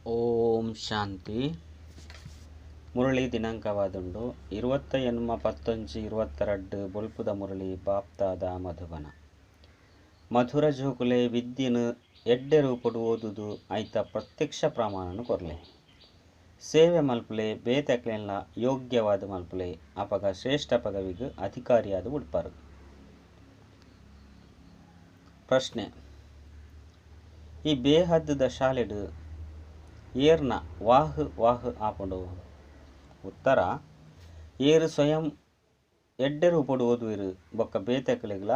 ಓಂ ಶಾಂತಿ. ಮುರಳಿ ದಿನಾಂಕವಾದುಂಡು 28-11-22 ಬೊಲ್ಪುದ ಮುರಳಿ ಬಾಪ್ತಾದ ಮಧುಬನ. ಮಧುರ ಜೋಕುಲೆ ವಿದ್ಯೆನು ಎಡ್ಡೆ ರೂಪಡು ಓದುದು ಐತ ಪ್ರತ್ಯಕ್ಷ ಪ್ರಮಾಣನು ಕೊರ್ಲೆ. ಸೇವೆ ಮಲ್ಪುಲೆ ಬೇತಕ್ಲೆನ್ಲ ಯೋಗ್ಯವಾದ ಮಲ್ಪುಲೆ ಅಪಗ ಶ್ರೇಷ್ಠ ಪದವಿಗೆ ಅಧಿಕಾರಿಯಾದ ಉಡ್ಪಾರು. ಪ್ರಶ್ನೆ: ಈ ಬೇಹದ್ದ ಶಾಲೆಡು ಏರ್ನ ವಾಹ್ ವಾಹ್ ಆಪುಂಡು? ಉತ್ತರ: ಏರು ಸ್ವಯಂ ಎಡ್ಡೆ ರೂಪಡು ಓದುವೆರು ಬೊಕ್ಕ ಬೇತಕ್ಲೆಗ್ಲ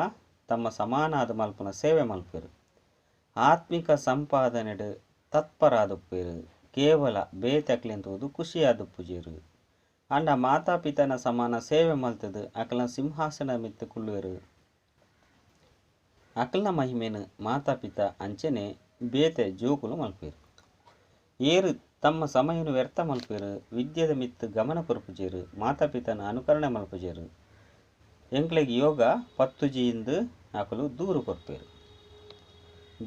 ತಮ್ಮ ಸಮಾನಾದ ಮಲ್ಪುನ ಸೇವೆ ಮಲ್ಪುವೆರು. ಆತ್ಮಿಕ ಸಂಪಾದನೆಡು ತತ್ಪರಾದುಪ್ಪುವೆರು. ಕೇವಲ ಬೇತಕ್ಲೆನ್ ತೂದು ಖುಷಿಯಾದುಪ್ಪುಜೆರು. ಅಂಡ ಮಾತಾಪಿತನ ಸಮಾನ ಸೇವೆ ಮಲ್ತದು ಅಕಲ್ನ ಸಿಂಹಾಸನ ಮಿತ್ತು ಕುಳ್ಳುವೆರು. ಅಕಲ್ನ ಮಹಿಮೆನು ಮಾತಾಪಿತ ಅಂಚನೆ ಬೇತೆ ಜೋಕುಲು ಮಲ್ಪುವೆರು. ಏರು ತಮ್ಮ ಸಮಯನು ವ್ಯರ್ಥ ಮಲ್ಪುವೆರು, ವಿದ್ಯೆದ ಮಿತ್ತು ಗಮನ ಕೊರ್ಪುಜೆರು, ಮಾತಾಪಿತನ ಅನುಕರಣೆ ಮಲ್ಪುಜೆರು. ಎಂಕ್ಲೆಗ್ ಯೋಗ ಪತ್ತುಜಿಯಿಂದ ಅಕಲು ದೂರು ಕೊರ್ಪುವೆರು.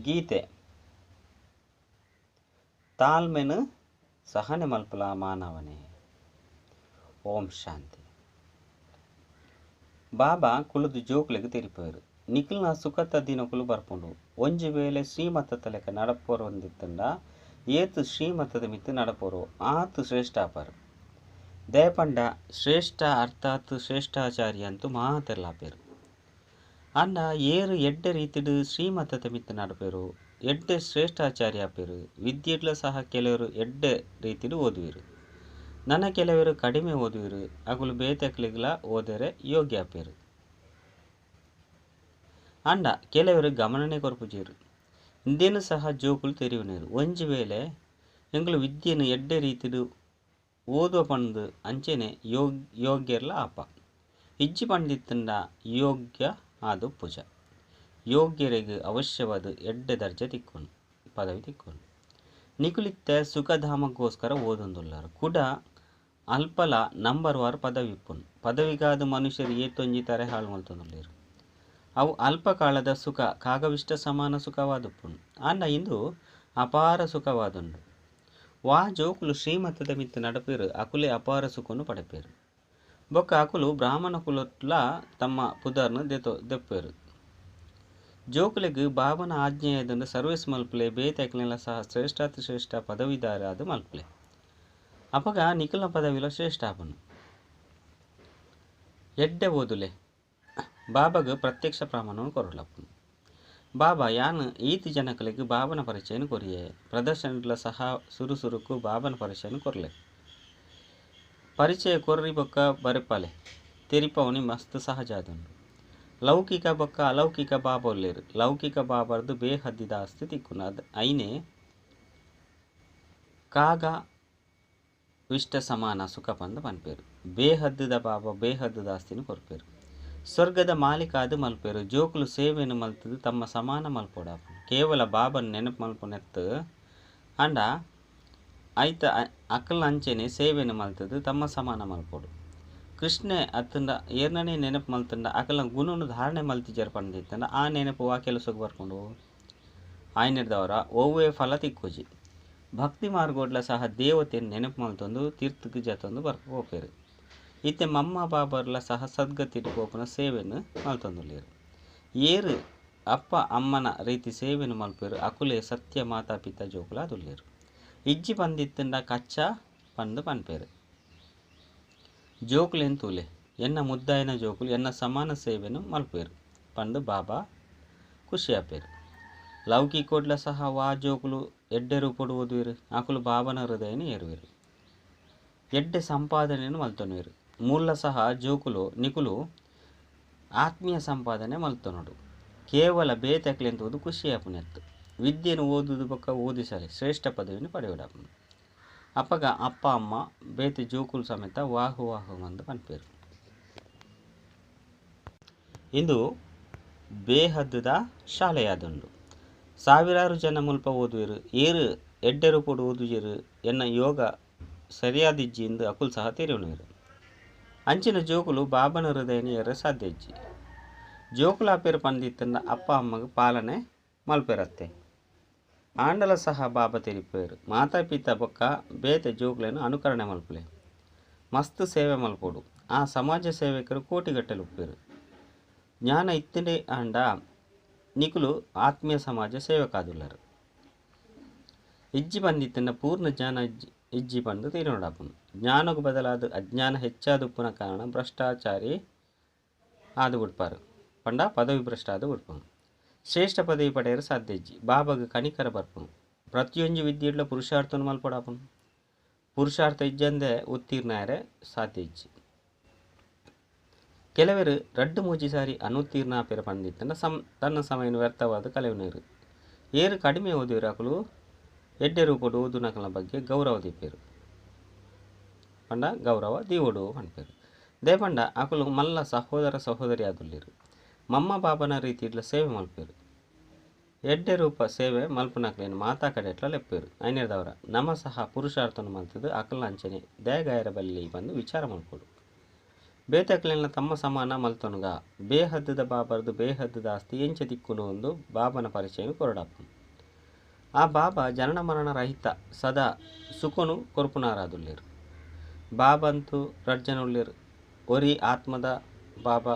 ಗೀತೆ: ತಾಳ್ಮೆನು ಸಹನೆ ಮಲ್ಪುಲ ಮಾನವನೇ. ಓಂ ಶಾಂತಿ. ಬಾಬಾ ಕುಲುದು ಜೋಕುಲೆಗ್ ತೆರಿಪುವೆರು. ನಿಖಲ್ನ ಸುಖತ ದಿನಕುಲು ಬರ್ಪುಂಡು. ಒಂಜಿ ವೇಳೆ ಶ್ರೀಮತದ ಲೆಕ್ಕ ನಡಪೋರೊಂದಿತ್ತಂಡ ಏತು ಶ್ರೀಮತದ ಮಿತ್ತು ನಡಪೋರು ಆತು ಶ್ರೇಷ್ಠ ಆಪರು. ದಯಪಂಡ ಶ್ರೇಷ್ಠ ಅರ್ಥಾತ್ ಶ್ರೇಷ್ಠಾಚಾರ್ಯ ಅಂತೂ ಮಾತೆಲ್ಲಾಪೇರು. ಅಂಡ ಏರು ಎಡ್ಡೆ ರೀತಿಡು ಶ್ರೀಮತದ ಮಿತ್ತು ನಡಪೇರು ಎಡ್ಡೆ ಶ್ರೇಷ್ಠಾಚಾರ್ಯ ಆಪೇರು. ವಿದ್ಯೆಡ್ಲ ಸಹ ಕೆಲವರು ಎಡ್ಡೆ ರೀತಿಡು ಓದುವೆರು, ನನ್ನ ಕೆಲವರು ಕಡಿಮೆ ಓದುವೆರು. ಅಗುಲು ಬೇತಕ್ಲೆಗ್ಲ ಓದರೆ ಯೋಗ್ಯ ಆಪೇರು. ಅಂಡ ಕೆಲವರು ಗಮನನೆ ಕೊರ್ಪುಜೇರು. ಇಂದೇನು ಸಹ ಜೋಕುಲು ತೆರಿಯುನೇರು. ಒಂಜಿ ವೇಳೆ ಎಂಕುಲು ವಿದ್ಯೆನು ಎಡ್ಡೆ ರೀತಿಡು ಓದುವ ಪಂದು ಅಂಚೆನೆ ಯೋಗ್ಯರ್ಲ ಆಪ. ಇಜ್ಜಿ ಪಂಡಿತ್ತಂಡ ಯೋಗ್ಯ ಆದು ಪೂಜ. ಯೋಗ್ಯರಿಗೆ ಅವಶ್ಯವಾದ ಎಡ್ಡೆ ದರ್ಜೆ ತಿಕ್ಕೊಂಡು ಪದವಿ ತಿಕ್ಕೊಂಡು. ನಿಕುಲಿತ್ತ ಸುಖಧಾಮಕ್ಕೋಸ್ಕರ ಓದೊಂದುಲ್ಲಾರು ಕೂಡ ಅಲ್ಪಲ ನಂಬರ್ ವಾರ್ ಪದವಿ ಇಪ್ಪುನು. ಪದವಿಗಾದ ಮನುಷ್ಯರು ಏತೊಂಜಿ ತರೆ ಹಾಳು ಮಲ್ತೊಂದುಲ್ಲೇರು. ಅವು ಅಲ್ಪಕಾಲದ ಸುಖ ಕಾಗವಿಷ್ಟ ಸಮಾನ ಸುಖವಾದುಪ್ಪುನು. ಆಂಡ ಇಂದು ಅಪಾರ ಸುಖವಾದುಂಡು. ವಾ ಜೋಕುಲು ಶ್ರೀಮತದ ಮಿತ್ತು ನಡಪೇರು ಅಕುಲೆ ಅಪಾರ ಸುಖನು ಪಡೆಪೇರು. ಬೊಕ್ಕ ಅಕುಲು ಬ್ರಾಹ್ಮಣ ಕುಲತ್ಲ ತಮ್ಮ ಪುದರ್ನು ದೆಪ್ಪೇರು. ಜೋಕುಲೆಗ್ ಬಾಬನ ಆಜ್ಞೆಯದಂದು ಸರ್ವಿಸ್ ಮಲ್ಪುಲೆ ಬೇತಕ್ಲೆನ್ಲ ಸಹ ಶ್ರೇಷ್ಠಾತಿ ಶ್ರೇಷ್ಠ ಪದವಿದಾರಾದ ಮಲ್ಪುಲೆ. ಅಪಗ ನಿಖಲ ಪದವಿಲ ಶ್ರೇಷ್ಠ ಆಪುನು. ಎಡ್ಡೆ ಓದುಲೆ. ಬಾಬಾಗ ಪ್ರತ್ಯಕ್ಷ ಪ್ರಮಾಣವನ್ನು ಕೊರಲಪ್ಪನು. ಬಾಬಾ ಯಾನ್ ಈತಿ ಜನಕಲಿಗೆ ಬಾಬನ ಪರಿಚಯನ ಕೊರಿಯೆ. ಪ್ರದರ್ಶನಲ ಸಹ ಸುರುಸುರುಕು ಬಾಬನ ಪರಿಚಯನ ಕೊರಲೆ. ಪರಿಚಯ ಕೊರ್ರಿ ಬೊಕ್ಕ ಬರೆಪಾಲೆ ತೆರಿಪವನಿ ಮಸ್ತ್ ಸಹಜ ಆದುಂಡು. ಲೌಕಿಕ ಬೊಕ್ಕ ಅಲೌಕಿಕ ಬಾಬಾ ಉಲ್ಲೇರು. ಲೌಕಿಕ ಬಾಬರ್ದು ಬೇಹದ್ದಿದ ಆಸ್ತಿ ತಿಕ್ಕುನು. ಅದು ಐನೆ ಕಾಗ ವಿಷ್ಟ ಸಮಾನ ಸುಖ ಪಂದು ಪನ್ಪೇರು. ಬೇಹದ್ದುದ ಬಾಬಾ ಬೇಹದ್ದುದ ಆಸ್ತಿನ ಕೊರ್ಪೇರು. ಸ್ವರ್ಗದ ಮಾಲೀಕಾದ ಮಲ್ಪೇರು. ಜೋಕುಲು ಸೇವೆಯನ್ನು ಮಲ್ತದು ತಮ್ಮ ಸಮಾನ ಮಲ್ಪೋಡ. ಕೇವಲ ಬಾಬನ್ ನೆನಪು ಮಲ್ಪನೆತ್ತು ಅಂಡ ಐತ ಅಕಲ್ ಅಂಚೆನೆ ಸೇವೆಯನ್ನು ಮಲ್ತದು ತಮ್ಮ ಸಮಾನ ಮಲ್ಪೋಡು. ಕೃಷ್ಣೆ ಅತ್ತಂಡ ಏರ್ನನೇ ನೆನಪು ಮಲ್ತಂಡ ಅಕಲ್ನ ಗುಣನು ಧಾರಣೆ ಮಲ್ತಿಜರ್ ಪಂದಿತ್ತಂಡ ಆ ನೆನಪು ಆ ಕೆಲಸಕ್ಕೆ ಬರ್ಕೊಂಡು ಆಯ್ನಿರ್ದವರ ಒವ್ವೇ ಫಲ ತಿಕ್ಕೋಜಿ. ಭಕ್ತಿ ಮಾರ್ಗೋಡ್ಲ ಸಹ ದೇವತೆಯನ್ನು ನೆನಪು ಮಲ್ತೊಂದು ತೀರ್ಥಕ್ಕೆ ಜತೊಂದು ಬರ್ಪೋಪೇರು. ಇತ್ತೆ ಮಮ್ಮ ಬಾಬರ್ಲ ಸಹ ಸದ್ಗತಿ ಪೋಪುನ ಸೇವೆಯನ್ನು ಮಲ್ತೊಂದುಲ್ಲೇರು. ಏರು ಅಪ್ಪ ಅಮ್ಮನ ರೀತಿ ಸೇವೆಯನ್ನು ಮಲ್ಪೇರು. ಅಕುಲೆ ಸತ್ಯ ಮಾತಾ ಪಿತ ಜೋಕುಲ ಅದುಲ್ಲೇರು. ಇಜ್ಜಿ ಪಂದಿತ್ತಂಡ ಕಚ್ಚ ಪಂದು ಪನ್ಪೇರು. ಜೋಕುಲೆನ್ ತೂಲೆ ಎನ್ನ ಮುದ್ದಾಯನ ಜೋಕುಲು ಎನ್ನ ಸಮಾನ ಸೇವೆಯನ್ನು ಮಲ್ಪೇರು ಪಂದು ಬಾಬಾ ಖುಷಿಯಾಪೇರು. ಲೌಕಿಕೋಡ್ಲ ಸಹ ವಾ ಜೋಕುಲು ಎಡ್ಡೆ ರೂಪಡು ಓದುವೆರು. ಅಕುಲು ಬಾಬನ ಹೃದಯನ ಏರುವೆರು. ಎಡ್ಡೆ ಸಂಪಾದನೆಯನ್ನು ಮಲ್ತೊನುವೆರು. ಮೂಲ ಸಹ ಜೋಕುಲು ನಿಕುಲು ಆತ್ಮೀಯ ಸಂಪಾದನೆ ಮಲ್ತೊನಡು. ಕೇವಲ ಬೇತಕ್ಲೆಂತುವುದು ಖುಷಿಯಾಪುನೆತ್ತು. ವಿದ್ಯೆಯನ್ನು ಓದುದು ಬೊಕ್ಕ ಓದಿಸಲೆ ಶ್ರೇಷ್ಠ ಪದವಿಯನ್ನು ಪಡೆಯುಡಾಪುನು. ಅಪಗ ಅಪ್ಪ ಅಮ್ಮ ಬೇತೆ ಜೋಕುಲು ಸಮೇತ ವಾಹು ವಾಹು ಮಂದು ಪನ್ಪೇರು. ಇಂದು ಬೇಹದ್ದುದ ಶಾಲೆಯಾದುಂಡು. ಸಾವಿರಾರು ಜನ ಮುಲ್ಪ ಓದುವೆರು. ಏರು ಎಡ್ಡೆ ರೂಪಡು ಓದುಜೆರು. ಎನ್ನ ಯೋಗ ಸರಿಯಾದಿಜ್ಜಿ ಎಂದು ಅಕುಲ್ ಸಹ ತೆರಿಯುಣುವೆರು. ಅಂಚಿನ ಜೋಕುಲು ಬಾಬನ ಹೃದಯನ ಏರ ಸಾಧ್ಯ ಇಜ್ಜಿ. ಜೋಕುಲು ಆಪೇರು ಪಂದಿತ್ತಂಡ ಅಪ್ಪ ಅಮ್ಮಗ ಪಾಲನೆ ಮಲ್ಪೆರತ್ತೆ. ಆಂಡಲ ಸಹ ಬಾಬಾ ತೆರಿಪೇರು ಮಾತಾ ಪಿತ ಬೊಕ್ಕ ಬೇತೆ ಜೋಕ್ಲೆನ್ ಅನುಕರಣೆ ಮಲ್ಪುಲೆ. ಮಸ್ತ್ ಸೇವೆ ಮಲ್ಪೊಡು. ಆ ಸಮಾಜ ಸೇವಕರು ಕೋಟಿಗಟ್ಟಲೆ ಉಪ್ಪೇರು. ಜ್ಞಾನ ಇತ್ತಂಡೆ ಆಂಡ ನಿಕುಲು ಆತ್ಮೀಯ ಸಮಾಜ ಸೇವಕಾದುಲ್ಲರು. ಇಜ್ಜಿ ಬಂದಿತ್ತಂಡ ಪೂರ್ಣ ಜ್ಞಾನ ಇಜ್ಜಿ ಬಂದು ತೀರ್ನೋಡಾಪುನು. ಜ್ಞಾನಕ್ಕೆ ಬದಲಾದ ಅಜ್ಞಾನ ಹೆಚ್ಚಾದ ಉಪ್ಪುನ ಕಾರಣ ಭ್ರಷ್ಟಾಚಾರಿ ಆದು ಬಿಡ್ಪಾರು. ಪಂಡ ಪದವಿ ಭ್ರಷ್ಟ ಆದು ಬಿಡ್ಪನು. ಶ್ರೇಷ್ಠ ಪದವಿ ಪಡೆಯಲು ಸಾಧ್ಯ ಇಜ್ಜಿ. ಬಾಬಾಗ ಕನಿಕರ ಬರ್ಪನು. ಪ್ರತಿಯೊಂದು ವಿದ್ಯೆಡ್ಲ ಪುರುಷಾರ್ಥನ ಮಲ್ಪಡಾಪನು. ಪುರುಷಾರ್ಥ ಇಜ್ಜಂದೆ ಉತ್ತೀರ್ಣಾಯರೆ ಸಾಧ್ಯ ಇಜ್ಜಿ. ಕೆಲವರು ರಡ್ಡು ಮೂಜಿ ಸಾರಿ ಅನುತ್ತೀರ್ಣ ಪೇರ ಪಂಡಿತ್ತಂಡ ತನ್ನ ಸಮಯನು ವ್ಯರ್ಥವಾದ ಕಲೆವನೇರು. ಏರು ಕಡಿಮೆ ಓದಿರಾಕಲು ಎಡ್ಡೆ ರೂಪಡು ಓದುನಕಲ ಬಗ್ಗೆ ಗೌರವ ದೀಪೇರು. ಪಂಡ ಗೌರವ ದೀವೋಡು ಪನ್ಪೇರು. ದೇಪಂಡ ಅಕುಲು ಮಲ್ಲ ಸಹೋದರ ಸಹೋದರಿ ಆದುಲ್ಲೇರು. ಮಮ್ಮ ಬಾಬನ ರೀತಿ ಇಡ್ಲ ಸೇವೆ ಮಲ್ಪೇರು. ಎಡ್ಡೆ ರೂಪ ಸೇವೆ ಮಲ್ಪುನಕ್ಲೇನು ಮಾತಾ ಕಡೆ ಎಟ್ಲ ಲೆಪ್ಪೇರು. ಐನೇರ್ದವರ ನಮ ಸಹ ಪುರುಷಾರ್ಥನ ಮಲ್ತದು ಅಕಲ್ನ ಅಂಚನೆ ದಯಗಾಯರ ಬಲ್ಲಿ ಬಂದು ವಿಚಾರ ಮಲ್ಪೋಡು. ಬೇತಕ್ಲೆನ ತಮ್ಮ ಸಮಾನ ಮಲ್ತೊನುಗ ಬೇಹದ್ದದ ಬಾಬರ್ದು ಬೇಹದ್ದದ ಆಸ್ತಿ ಎಂಚ ದಿಕ್ಕುನು ಒಂದು ಬಾಬನ ಪರಿಚಯನು ಕೊರಡಾಪನು. ಆ ಬಾಬಾ ಜನನ ಮರಣ ರಹಿತ ಸದಾ ಸುಖನು ಕೊರ್ಪುನಾರಾದುಲ್ಲೇರು. ಬಾಬಂತೂ ರಡ್ಜನುಲ್ಲೇರು. ಒರಿ ಆತ್ಮದ ಬಾಬಾ,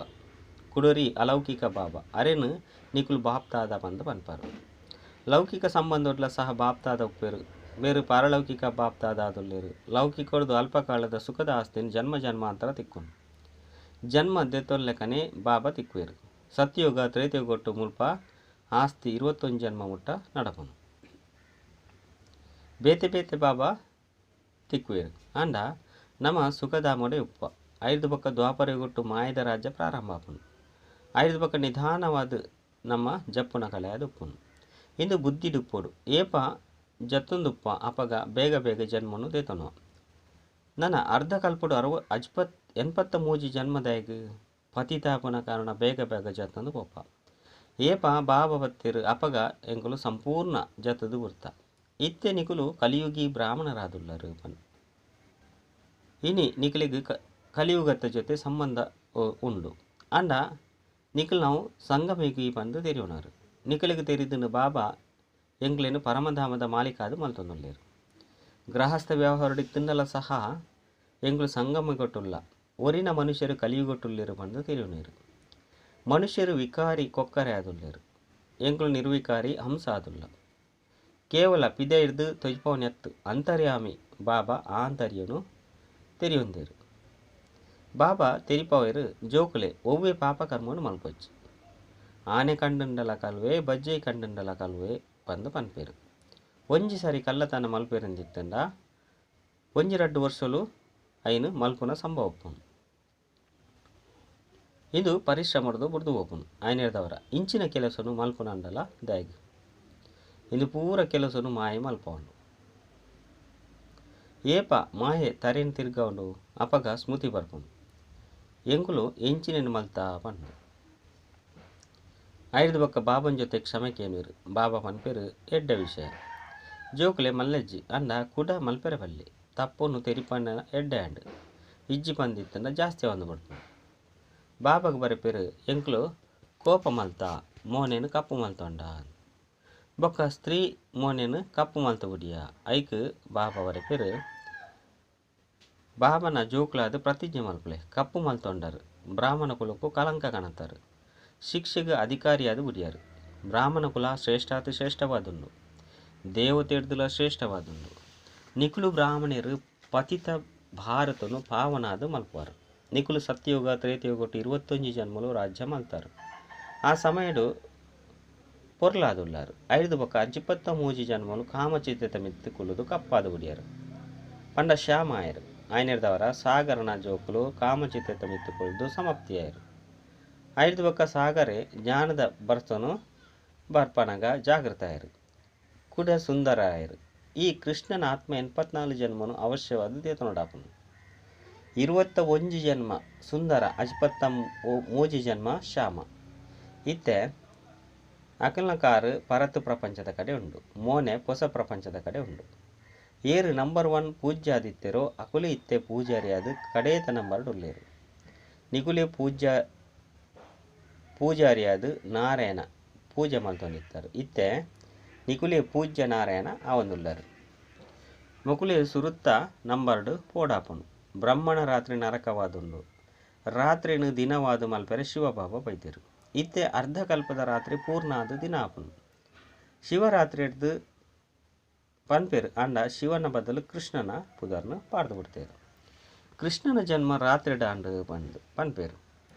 ಕುಡೊರಿ ಅಲೌಕಿಕ ಬಾಬಾ. ಅರೇನು ನಿಕುಲು ಬಾಪ್ತಾದ ಬಂದು ಪನ್ಪಾರು. ಲೌಕಿಕ ಸಂಬಂಧೊಡ್ಲ ಸಹ ಬಾಪ್ತಾದ ಉಪ್ಪೇರು. ಬೇರು ಪಾರಲೌಕಿಕ ಬಾಪ್ತಾದ ಆದುಲ್ಲೇರು. ಲೌಕಿಕೊಡ್ದು ಅಲ್ಪಕಾಲದ ಸುಖದ ಆಸ್ತಿನ ಜನ್ಮ ಜನ್ಮಾಂತರ ತಿಕ್ಕುನು. ಜನ್ಮ ದೆತ್ತೊಲ್ಲೆಕನೆ ಬಾಬಾ ತಿಕ್ಕುವೇರು. ಸತ್ಯಯುಗ ತ್ರೇತಯುಗೊಟ್ಟು ಮುಲ್ಪ ಆಸ್ತಿ 21 ಜನ್ಮ ಮುಟ್ಟ ನಡಪನು. ಬೇತೆ ಬೇತೆ ಬಾಬಾ ತಿಕ್ಕುವೇರು. ಆಂಡ ನಮ ಸುಖಧಾಮಡೆ ಉಪ್ಪ. ಐದು ಬಕ್ಕ ದ್ವಾಪರಗೊಟ್ಟು ಮಾಯದ ರಾಜ್ಯ ಪ್ರಾರಂಭ ಆಪುನು. ಐದು ಬಕ್ಕ ನಿಧಾನವಾದ ನಮ್ಮ ಜಪ್ಪುನ ಕಲೆಯಾದ ಉಪ್ಪುನು. ಇಂದು ಬುದ್ಧಿ ಡುಪ್ಪೋಡು. ಏಪ ಜತ್ತೊಂದುಪ್ಪ ಅಪಗ ಬೇಗ ಬೇಗ ಜನ್ಮನು ದೇತನು. ನನ್ನ ಅರ್ಧ ಕಲ್ಪಡು 83 ಜನ್ಮದಾಯಗ ಪತಿತಾಪನ ಕಾರಣ ಬೇಗ ಬೇಗ ಜತ್ತಂದು ಪೋಪ. ಏಪ ಬಾಬಾ ಬತ್ತಿರು ಅಪಗ ಎಂಕುಲು ಸಂಪೂರ್ಣ ಜತ್ತದು ಗುರ್ತ. ಇತ್ತೆ ನಿಕುಲು ಕಲಿಯುಗಿ ಬ್ರಾಹ್ಮಣರಾದುಲ್ಲರು ಪನ್. ಇನಿ ನಿಕಲಿಗೆ ಕಲಿಯುಗತ್ತ ಜೊತೆ ಸಂಬಂಧ ಉಂಡು. ಅಂಡ ನಿಕಲ್ ನಾವು ಸಂಗಮೇಗಿ ಬಂದು ತೆರಿಯೋಣರು. ನಿಕಲಿಗೆ ತೆರಿದನು ಬಾಬಾ ಎಂಕ್ಲೇನು ಪರಮಧಾಮದ ಮಾಲೀಕಾದು ಮಲ್ತೊಂದುಲ್ಲೇರು. ಗೃಹಸ್ಥ ವ್ಯವಹಾರಡಿ ತಿನ್ನಲ ಸಹ ಎಂಗ್ಲು ಸಂಗಮಗೊಟ್ಟುಲ್ಲ. ಒರಿನ ಮನುಷ್ಯರು ಕಲಿಯುಗೊಟ್ಟುಲ್ಲೇರು ಬಂದು ತೆರಿಯೋಣರು. ಮನುಷ್ಯರು ವಿಕಾರಿ ಕೊಕ್ಕರೆ ಆದುಲ್ಲೇರು. ಎಂಗ್ಲು ನಿರ್ವಿಕಾರಿ ಹಂಸ ಆದುಲ್ಲ. ಕೇವಲ ಪಿದೆ ಹಿಡ್ದು ತೊಜ್ಪವನೆತ್ತು ಅಂತರ್ಯಾಮಿ ಬಾಬಾ ಆಂತರ್ಯನು ತೆರಿಯೊಂದೇರು. ಬಾಬಾ ತೆರಿಪವೇರು ಜೋಕುಲೆ ಒವ್ವೆ ಪಾಪಕರ್ಮನು ಮಲ್ಪೊಚ್ಚು. ಆನೆ ಕಂಡುಂಡಲ ಕಲ್ವೆ ಬಜ್ಜೆ ಕಂಡುಂಡಲ ಕಲ್ವೆ ಬಂದು ಪನ್ಪೇರು. ಒಂಜಿ ಸಾರಿ ಕಲ್ಲತನ ಮಲ್ಪೇರಂದಿತ್ತಂಡ ಒಂಜಿ ರಡ್ಡು ವರ್ಷಲು ಐನು ಮಲ್ಪುನ ಸಂಭವ ಉಪ್ಪುನು. ಇದು ಪರಿಶ್ರಮದ ಬುಡ್ದು ಹೋಪುನು. ಐನೇರ್ದವರ ಇಂಚಿನ ಕೆಲಸನು ಮಲ್ಪುನ ಅಂಡಲ ದಾಯಗ್. ಇಂದು ಪೂರ ಕೆಲಸನು ಮಾಯೆ ಮಲ್ಪವನು. ಏಪ ಮಾಯೆ ತರೇನು ತಿರ್ಗವನು ಅಪಗ ಸ್ಮೃತಿ ಬರ್ಪುನು. ಎಂಕುಲು ಎಂಚಿನೇನು ಮಲ್ತಾ ಪಂಡು. ಐದು ಬಕ್ಕ ಬಾಬನ ಜೊತೆ ಕ್ಷಮೆ ಕೇನುವರು. ಬಾಬಾ ಪನ್ಪೇರು ಎಡ್ಡ ವಿಷಯ. ಜೋಕುಲೆ ಮಲ್ಲೆಜ್ಜಿ ಅಂಡ ಕುಡ ಮಲ್ಪೆರೆ ಬಲ್ಲಿ. ತಪ್ಪುನು ತೆರಿಪಣ್ಣ ಎಡ್ಡೆ ಅಂಡ್. ಇಜ್ಜಿ ಪಂದಿತ್ತಂಡ ಜಾಸ್ತಿ ಒಂದು ಬಿಡ್ಪುನು. ಬಾಬಾಗ ಬರೆಪೇರು ಎಂಕುಲು ಕೋಪ ಮಲ್ತಾ ಮೋನೇನು ಕಪ್ಪು ಮಲ್ತೊಂಡ. ಬೊಕ್ಕ ಸ್ತ್ರೀ ಮೋನೇನು ಕಪ್ಪು ಮಲ್ತ ಬಿಡಿಯ. ಐಕ್ ಬಾಬಾ ಬರೆಪೇರು ಬಾಬನ ಜೋಕುಲಾದ ಪ್ರತಿಜ್ಞೆ ಮಲ್ಪಲೆ ಕಪ್ಪು ಮಲ್ತೊಂಡರು. ಬ್ರಾಹ್ಮಣ ಕುಲಕ್ಕೂ ಕಲಂಕ ಕಾಣುತ್ತಾರೆ. ಶಿಕ್ಷೆಗೆ ಅಧಿಕಾರಿಯಾದ ಬಿಡಿಯಾರು. ಬ್ರಾಹ್ಮಣ ಕುಲ ಶ್ರೇಷ್ಠಾತಿ ಶ್ರೇಷ್ಠವಾದುಂಡು. ದೇವತೆಡ್ದುಲ ಶ್ರೇಷ್ಠವಾದುಂಡು. ನಿಕುಲು ಬ್ರಾಹ್ಮಣರು ಪತಿತ ಭಾರತನು ಪಾವನಾದ ಮಲ್ಪುವರು. ನಿಕುಲು ಸತ್ಯಯುಗ ತ್ರೇತಯುಗೊಟ್ಟು 21 ಜನ್ಮಲು ರಾಜ್ಯ ಮಲ್ತಾರು. ಆ ಸಮಯಡು ಪೊರ್ಲಾದುಲ್ಲಾರು. ಐದು ಬೊಕ್ಕ 23 ಜನ್ಮಲು ಕಾಮಚಿತ್ಯತ ಮಿತ್ತು ಕುಲುದು ಕಪ್ಪಾದ ಬಿಡಿಯಾರು. ಪಂಡ ಶ್ಯಾಮಾಯರು. ಐನೇರ್ದವರ ಸಾಗರನ ಜೋಕುಲು ಕಾಮಚಿತ್ಯತ ಮಿತ್ತು ಕುಲುದು ಸಮಾಪ್ತಿಯಾಯರು. ಐದು ಬೊಕ್ಕ ಸಾಗರೆ ಜ್ಞಾನದ ಬರ್ತನು ಬರ್ಪನಗ ಜಾಗೃತ ಆಯರು. ಕುಡ ಸುಂದರ ಆಯರು. ಈ ಕೃಷ್ಣನ ಆತ್ಮ 84 ಜನ್ಮನು ಅವಶ್ಯವಾದ ದೇತನೊಡಾಪನು. 21 ಜನ್ಮ ಸುಂದರ, 53 ಜನ್ಮ ಶ್ಯಾಮ. ಇತ್ತೆ ಅಕಲ್ನ ಕಾರು ಪರತು ಪ್ರಪಂಚದ ಕಡೆ ಉಂಡು. ಮೋನೆ ಹೊಸ ಪ್ರಪಂಚದ ಕಡೆ ಉಂಡು. ಏರು ನಂಬರ್ 1 ಪೂಜ್ಯಾದಿತ್ತೆರೋ ಅಕುಲು ಇತ್ತೆ ಪೂಜಾರಿಯಾದ ಕಡೇತ ನಂಬರ್ ಉಲ್ಲೇರು. ನಿಕುಲೆ ಪೂಜಾರಿಯಾದ ನಾರಾಯಣ ಪೂಜೆ ಮಲ್ತೊಂದಿತ್ತಾರೆ. ಇತ್ತೆ ನಿಕುಲೇ ಪೂಜ್ಯ ನಾರಾಯಣ ಆವೊಂದುಲ್ಲರ್. ಮೊಕುಲೇ ಸುರುತ್ತ ನಂಬರ್ಡ್ ಪೋಡಾಪುಂಡು. ಬ್ರಹ್ಮನ ರಾತ್ರಿ ನರಕವಾದುಂಡು. ರಾತ್ರೆನ್ ದಿನವಾದ್ ಮಲ್ಪೆರೆ ಶಿವಬಾಬಾ ಬೈದೆರ್. ಇತ್ತೆ ಅರ್ಧಕಲ್ಪದ ರಾತ್ರಿ ಪೂರ್ಣ ಆದ್ ದಿನ ಆಪುಂಡು. ಶಿವರಾತ್ರಿರ್ದ್ ಪನ್ಪೆರ್ ಆಂಡ ಶಿವನ ಬದಲು ಕೃಷ್ಣನ ಪುದರ್ನ್ ಪಾಡ್ದ್ ಬುಡ್ತೆರ್. ಕೃಷ್ಣನ ಜನ್ಮ ರಾತ್ರೆಡ್ ಆಂಡ್ ಪಂದ್ ಪನ್ಪೆರ್.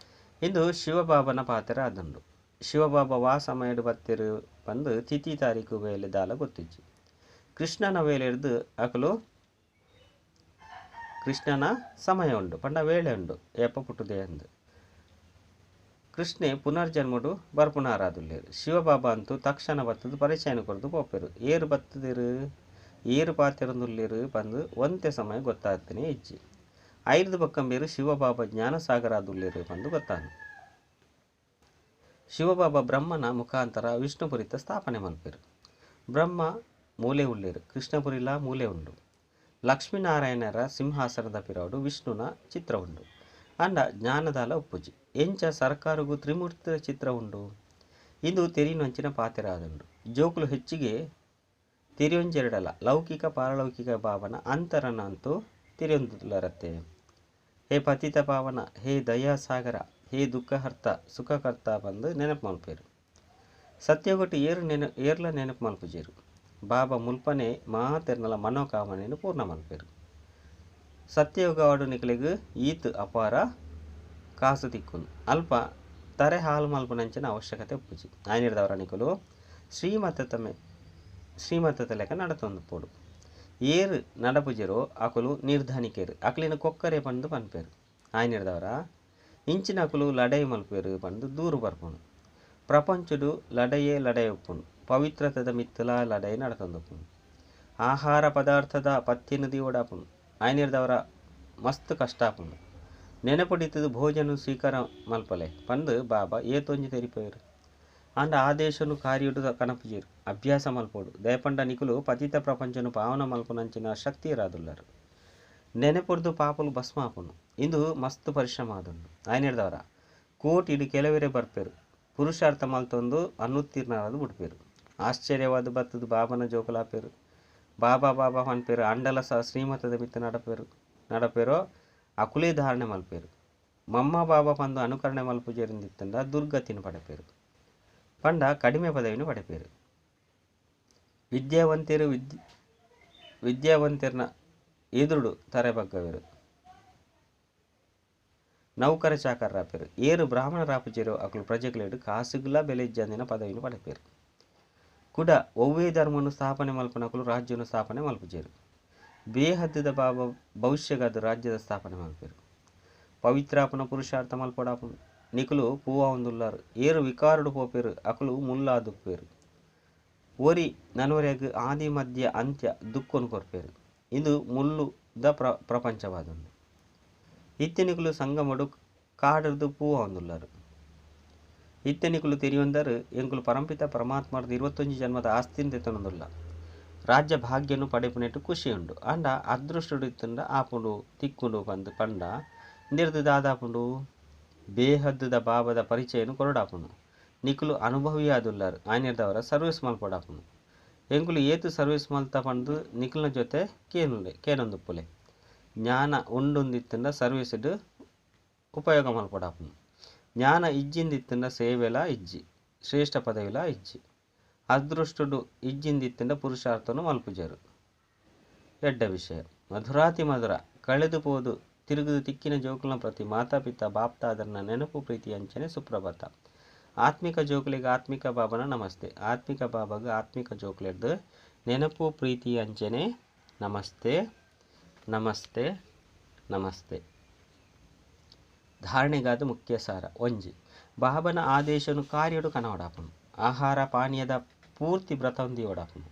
ಇಂದು ಶಿವಬಾಬನ ಪಾತೆರ ಆದುಂಡು. ಶಿವಬಾಬಾ ವಾ ಸಮಯಡ್ ಬತ್ತೆರ್ ಪಂದ್ ತಿಥಿ ತಾರೀಖು ವೇಳೆ ದಾಲ ಗೊತ್ತಿಜ್ಜಿ. ಕೃಷ್ಣನ ವೇಳೆರ್ದ್ ಅಕುಲು ಕೃಷ್ಣನ ಸಮಯ ಉಂಡು ಪಂಡ ವೇಳೆ ಉಂಡು ಏಪ ಪುಟ್ಟುದೆ ಅಂದ್. ಕೃಷ್ಣೆ ಪುನರ್ಜನ್ಮೊಡು ಬರ್ಪುನಾರಾದುಲ್ಲೆರ್. ಶಿವಬಾಬಾ ಅಂತೂ ತಕ್ಷಣ ಬತ್ತುದು ಪರಿಚಯನ್ ಕೊರ್ದು ಪೋಪೆರ್. ಏರ್ ಬತ್ತುದೆರ್ ಏರ್ ಪಾತೆರೊಂದುಲ್ಲೆರ್ ಪಂದ್ ಒಂತೆ ಸಮಯ ಗೊತ್ತಾತನೇ ಇಜ್ಜಿ. ಐರ್ದ್ ಬೊಕ್ಕ ಇಂಬೆರ್ ಶಿವಬಾಬಾ ಜ್ಞಾನಸಾಗರ ಆದುಲ್ಲೆರ್ ಪಂದ್ ಗೊತ್ತಾಂಡ್. ಶಿವಬಾಬಾ ಬ್ರಹ್ಮನ ಮುಖಾಂತರ ವಿಷ್ಣುಪುರಿತ ಸ್ಥಾಪನೆ ಮಲ್ಪೆರ್. ಬ್ರಹ್ಮ ಮೂಲೇ ಉಲ್ಲೆರ್ ಕೃಷ್ಣಪುರಿಲಾ ಮೂಲೇ ಉಂಡು. ಲಕ್ಷ್ಮೀನಾರಾಯಣರ ಸಿಂಹಾಸನದ ಪಿರವುಡು ವಿಷ್ಣುನ ಚಿತ್ರ ಉಂಡು. ಆಂಡ ಜ್ಞಾನದಾಲ ಉಪ್ಪುಜಿ. ಎಂಚ ಸರಕಾರೊಗು ತ್ರಿಮೂರ್ತಿದ ಚಿತ್ರ ಉಂಡು. ಇಂದು ತೆರಿಯುನಂಚಿನ ಪಾತೆರ ಆದುಂಡು. ಜೋಕುಲು ಹೆಚ್ಚಿಗೆ ತೆರಿಯೊಂಜೆರ್ಡಲ ಲೌಕಿಕ ಪಾರಲೌಕಿಕ ಬಾಬನ ಅಂತರನ್ ಅಂತೂ ತೆರಿಯೊಂದುಲ್ಲರತ್ತೆ. ಹೇ ಪತಿತ ಪಾವನ ಹೇ ದಯಾಸಾಗರ ಹೇ ದುಃಖಹರ್ತ ಸುಖಕರ್ತ ಪಂದ್ ನೆನಪು ಮಲ್ಪುವೆರ್. ಸತ್ಯಯುಗಟ್ ಏರ್ ಏರ್ಲ ನೆನಪು ಮಲ್ಪುಜೆರ್. ಬಾಬಾ ಮುಲ್ಪನೆ ಮಾತೆರ್ನಲ ಮನೋಕಾಮನೆನ್ ಪೂರ್ಣ ಮಲ್ಪುವೆರ್. ಸತ್ಯಯುಗವಾಡು ನಿಕಲೆಗ್ ಈತ್ ಅಪಾರ ಕಾಸು ತಿಕ್ಕುಂಡು. ಅಲ್ಪ ತರೆ ಹಾಲು ಮಲ್ಪುನಂಚಿನ ಅವಶ್ಯಕತೆ ಉಪ್ಪುಜಿ. ಆಯಿನೆಡ್ದಾವರ ನಿಕುಲು ಶ್ರೀಮತತಮೆ ಶ್ರೀಮತದ ಲೆಕ್ಕ ನಡತೊಂದು ಪೋಡು. ಏರ್ ನಡಪುಜೆರೋ ಅಕುಲು ನಿರ್ಧನಿಕೆರ್ ಅಕ್ಲೆನ್ ಕೊಕ್ಕರೆ ಪಂದ್ ಪನ್ಪೆರ್. ಆಯಿನೆಡ್ದಾವರ ಇಂಚಿನಕುಲು ಲಡಾಯಿ ಮಲ್ಪುವೆರ್ ಪಂದ್ ದೂರು ಬರ್ಪುಂಡು. ಪ್ರಪಂಚೊಡು ಲಡಾಯೇ ಲಡಾಯಿ ಉಪ್ಪುಂಡು. ಪವಿತ್ರತೆದ ಮಿತ್ತುಲಾ ಲಡಾಯಿ ನಡತೊಂದುಪ್ಪುಂಡು. ಆಹಾರ ಪದಾರ್ಥದ ಪಥ್ಯನ್ ದೀವೊಡಾಪುಂಡು. ಆಯಿನೆಡ್ದಾವರ ಮಸ್ತ್ ಕಷ್ಟ ಆಪುಂಡು. ನೆನಪುಡಿತ್ತುದು ಭೋಜನ ಸ್ವೀಕಾರ ಮಲ್ಪಲೆ ಪಂದ್ ಬಾಬಾ ಏತೊಂಜಿ ತೆರಿಪಾಯೆರ್. ಆಂಡ ಆದೇಶನು ಕಾರ್ಯೊಡು ಕನಪುಜೆರ್. ಅಭ್ಯಾಸ ಮಲ್ಪೊಡು. ದಾಯೆ ಪಂಡ ನಿಕುಲು ಪತಿತ ಪ್ರಪಂಚನ್ ಪಾವನ ಮಲ್ಪುನಂಚಿನ ಶಕ್ತಿರಾದುಲ್ಲರ್. ನೆನಪುರ್ದು ಪಾಪಲು ಭಸ್ಮ ಆಪುಂಡು. ಇಂದು ಮಸ್ತ್ ಪರಿಶ್ರಮ ಆದುಂಡು. ಆಯಿನೆಡ್ದಾವರ ಕೋಟಿಡ್ ಕೆಲವೆರೇ ಬರ್ಪೆರ್. ಪುರುಷಾರ್ಥ ಮಲ್ತೊಂದು ಅನುತ್ತೀರ್ಣರಾದ್ ಬುಡ್ಪೆರ್. ಆಶ್ಚರ್ಯವಾದ್ ಬತ್ತುದು ಬಾಬನ ಜೋಕುಲಾಪೆರ್. ಬಾಬಾ ಬಾಬಾ ಪನ್ಪೆರ್ ಆಂಡಲ ಸಹ ಶ್ರೀಮತದ ಮಿತ್ತ್ ನಡಪೆರ್ ನಡಪೆರೋ ಅಕುಲೇ ಧಾರಣೆ ಮಲ್ಪೆರ್. ಮಮ್ಮ ಬಾಬಾ ಪಂದ್ ಅನುಕರಣೆ ಮಲ್ಪುಜೆರಿಂದಿತ್ತುಂಡ ದುರ್ಗತಿನ್ ಪಡೆಪೆರ್. ಪಂಡ ಕಡಿಮೆ ಪದವಿನ್ ಪಡೆಪೆರ್. ವಿದ್ಯಾವಂತೆರ್ ವಿದ್ಯಾವಂತೆರ್ನ ಎದುರುಡು ತರೆ ಬಗ್ಗವೆರ್. ನೌಕರ ಚಾಕರ್ರಾಪೆರ್. ಏರ್ ಬ್ರಾಹ್ಮಣರಾಪುಜೆರೋ ಅಕುಲು ಪ್ರಜೆಕ್ಲೆಡ್ ಕಾಸುಗುಲಾ ಬೆಲೆ ಇಜ್ಜಂದಿನ ಪದವಿನ್ ಪಡೆಪೆರ್. ಕುಡ ಒವ್ವೇ ಧರ್ಮನ್ ಸ್ಥಾಪನೆ ಮಲ್ಪುನಕುಲು ರಾಜ್ಯನ್ ಸ್ಥಾಪನೆ ಮಲ್ಪುಜೆರ್. ಬೇಹದ್ದುದ ಬಾಬಾ ಭವಿಷ್ಯಗಾದ್ ರಾಜ್ಯದ ಸ್ಥಾಪನೆ ಮಲ್ಪೆರ್. ಪವಿತ್ರಾಪುನ ಪುರುಷಾರ್ಥ ಮಲ್ಪೊಡಾಪುಂಡು. ನಿಕುಲು ಪೂವಾವೊಂದುಲ್ಲರ್. ಏರ್ ವಿಕಾರಡು ಪೋಪೆರ್ ಅಕುಲು ಮುಲ್ಲಾದುಪ್ಪುವೆರ್. ಒರಿ ನನೊರಿಯಗ್ ಆದಿ ಮಧ್ಯ ಅಂತ್ಯ ದುಃಖನ್ ಕೊರ್ಪೆರ್. ಇಂದು ಮುಳ್ಳುದ ಪ್ರಪಂಚವಾದುಂಡು. ಇತ್ತೆ ನಿಕುಲು ಸಂಗಮಡು ಕಾಡುರ್ದು ಪೂವಾವೊಂದುಲ್ಲರ್. ಇತ್ತೆ ನಿಕುಲು ತೆರಿಯೊಂದರ್ ಎಂಕುಲು ಪರಂಪಿತ ಪರಮಾತ್ಮರ್ದ್ 21 ಜನ್ಮದ ಆಸ್ತಿನ್ ದೆತೊನೊಂದುಲ್ಲ. ರಾಜ್ಯ ಭಾಗ್ಯನು ಪಡೆಪುನೆಟ್ ಖುಷಿ ಉಂಡು. ಆಂಡ ಅದೃಷ್ಟಡು ಇತ್ತುಂಡ ಆಪುಂಡು ತಿಕ್ಕುಂಡು ಪಂದ್ ಪಂಡ ಇಂದೆರ್ದ್ ದಾದಾಪುಂಡು. ಬೇಹದ್ದುದ ಬಾಬಾದ ಪರಿಚಯನ್ ಕೊರೊಡಾಪುಂಡು. ನಿಕುಲು ಅನುಭವಿಯಾದುಲ್ಲರ್. ಆಯಿನೆಡ್ದಾವರ ಸರ್ವಿಸ್ ಮಲ್ಪೊಡಾಪುಂಡು. ಎಂಕುಲು ಏತ್ ಸರ್ವಿಸ್ ಮಲ್ತ ಪಂದ್ ನಿಕುಲ್ನ ಜೊತೆ ಕೇನುಲೆ ಕೇನೊಂದುಪ್ಪುಲೆ. ಜ್ಞಾನ ಉಂಡುಂದಿತ್ತುಂಡ ಸರ್ವಿಸ್ಡ್ ಉಪಯೋಗ ಮಲ್ಪೊಡಾಪುಂಡು. ಜ್ಞಾನ ಇಜ್ಜಿಂದಿತ್ತುಂಡ ಸೇವೆಲಾ ಇಜ್ಜಿ ಶ್ರೇಷ್ಠ ಪದವಿಲಾ ಇಜ್ಜಿ. ಅದೃಷ್ಟಡು ಇಜ್ಜಿಂದಿತ್ತುಂಡ ಪುರುಷಾರ್ಥನು ಮಲ್ಪುಜೆರ್. ಎಡ್ಡೆ ವಿಷಯ. ಮಧುರಾತಿ ಮಧುರ ಕಳೆದು ಪೋದು ತಿರುಗುದು ತಿಕ್ಕಿನ ಜೋಕುಲ್ನ ಪ್ರತಿ ಮಾತಾಪಿತಾ ಬಾಪ್ತಾದರನ ನೆನಪು ಪ್ರೀತಿ ಅಂಚನೆ ಸುಪ್ರಭಾತ. ಆತ್ಮಿಕ ಜೋಕುಲೆಗ್ ಆತ್ಮಿಕ ಬಾಬನ ನಮಸ್ತೆ. ಆತ್ಮಿಕ ಬಾಬಾಗ್ ಆತ್ಮಿಕ ಜೋಕುಲೆರ್ದ್ ನೆನಪು ಪ್ರೀತಿ ಅಂಚನೆ ನಮಸ್ತೆ ನಮಸ್ತೆ ನಮಸ್ತೆ. ಧಾರಣೆಗಾದ ಮುಖ್ಯ ಸಾರ. ಒಂಜಿ ಬಾಬನ ಆದೇಶನು ಕಾರ್ಯಡು ಕನವಡಾಪುಂಡು. ಆಹಾರ ಪಾನೀಯದ ಪೂರ್ತಿ ವ್ರತವನ್ನು ದೀವಡಾಪುಂಡು.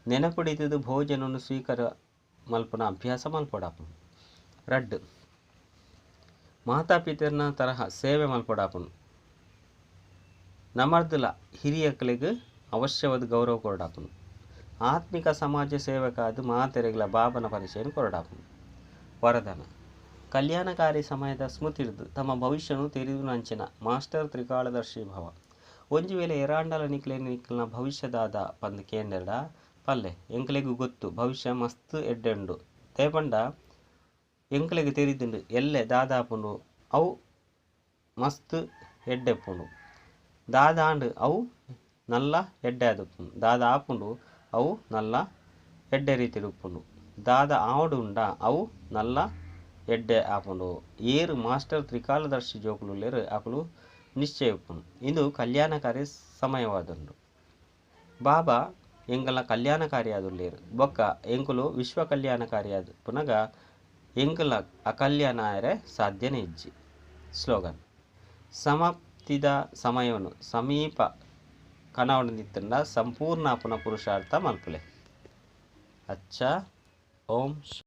ನೆನಪುಡಿತುದು ಭೋಜನವನ್ನು ಸ್ವೀಕಾರ ಮಲ್ಪುನ ಅಭ್ಯಾಸ ಮಲ್ಪೊಡಾಪುಂಡು. ರಡ್ಡ್ ಮಾತಾಪಿತರ್ನ ತರಹ ಸೇವೆ ಮಲ್ಪೊಡಾಪುಂಡು. ನಮರ್ದಲ ಹಿರಿಯಕ್ಲೆಗ್ ಅವಶ್ಯವಾದ ಗೌರವ ಕೊರಡಾಪುಂಡು. ಆತ್ಮಿಕ ಸಮಾಜ ಸೇವಕಾದ ಮಾತೆರೆಗ್ಲ ಬಾಬನ ಪರಿಚಯನ್ ಕೊರಡಾಪುಂಡು. ವರದಾನ ಕಲ್ಯಾಣಕಾರಿ ಸಮಯದ ಸ್ಮೃತಿರ್ದು ತಮ್ಮ ಭವಿಷ್ಯನು ತೆರಿದುನಂಚಿನ ಮಾಸ್ಟರ್ ತ್ರಿಕಾಲದರ್ಶಿ ಭವ. ಒಂಜಿ ವೇಳೆ ಏರಾಂಡಲ ನಿಕ್ಲೆನ ನಿಕ್ಲೆನ ಭವಿಷ್ಯ ದಾದ ಪಂದ್ ಕೇಂಡೆರ್ಡ ಪಲ್ಲೆ ಎಂಕ್ಲೆಗ್ ಗೊತ್ತು ಭವಿಷ್ಯ ಮಸ್ತ್ ಎಡ್ಡೆ ಉಂಡು. ದಾಯೆ ಪಂಡ ಎಂಕ್ಲೆಗ್ ತೆರಿದುಂಡು ಎಲ್ಲೆ ದಾದ ಆಪುಂಡು ಅವು ಮಸ್ತ್ ಎಡ್ಡೆ ಉಪ್ಪುಂಡು. ದಾದ ಆಂಡ್ ಅವು ನಲ್ಲ ಎಡ್ಡೆ ಆದುಪ್ಪುಂಡು. ದಾದ ಆಪುಂಡು ಅವು ನಲ್ಲ ಎಡ್ಡೆ ರೀತಿಡ್ ಉಪ್ಪುಂಡು. ದಾದ ಆವೊಡು ಉಂಡಾ ಅವು ನಲ್ಲ ಎಡ್ಡೆ ಆಪುಂಡು. ಏರ್ ಮಾಸ್ಟರ್ ತ್ರಿಕಾಲದರ್ಶಿ ಜೋಕುಲು ಉಲ್ಲೆರ್ ಅಕುಲು ನಿಶ್ಚಯ ಉಪ್ಪುಂಡು. ಇಂದು ಕಲ್ಯಾಣಕಾರಿ ಸಮಯವಾದುಂಡು. ಬಾಬಾ ಎಂಕಲ್ನ ಕಲ್ಯಾಣಕಾರಿಯಾದುಲ್ಲೆರ್. ಬೊಕ್ಕ ಎಂಕುಲು ವಿಶ್ವ ಕಲ್ಯಾಣಕಾರಿಯಾದ್ ಉಪ್ಪುನಗ ಎಂಕಲ್ನ ಅಕಲ್ಯಾಣ ಆಯೆರೆ ಸಾಧ್ಯನೇ ಇಜ್ಜಿ. ಸ್ಲೋಗನ್ ಸಮಾಪ್ತಿದ ಸಮಯವನ್ನು ಸಮೀಪ ಕನವೊಂದಿತ್ತುಂಡ ಸಂಪೂರ್ಣ ಆಪುನ ಪುರುಷಾರ್ಥ ಮಲ್ಪುಲೆ. ಅಚ್ಚ ಓಂ ಶಾಂತಿ.